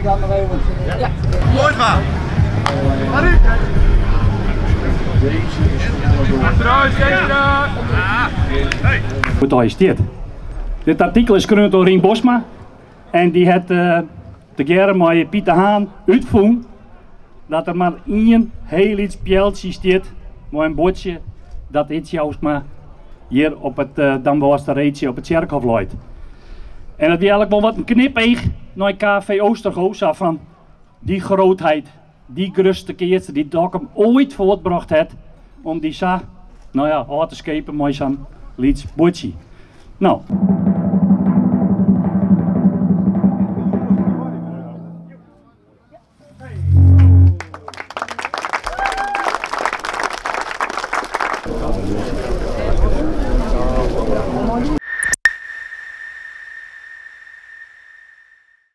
Hoe't allegear stiet. Dit artikel is skreaun troch Rienk Bosma en dy hat tegearre mei Piet de Haan útfûn dat der mar ien hiel lyts pealtsje stiet mei in buordsje dat Ids Jousma hjir op it Damwâldster Reedsje op it tsjerkhôf leit. En dat wie eigenlik wol wat in knipeach nei KV Oostergo, sa fan dy grootheid, dy grutste keatser dy't Dokkum oait fuortbrocht hat, om dy sa, no ja, ôf te skepen mei sa'n lyts buordsje. No.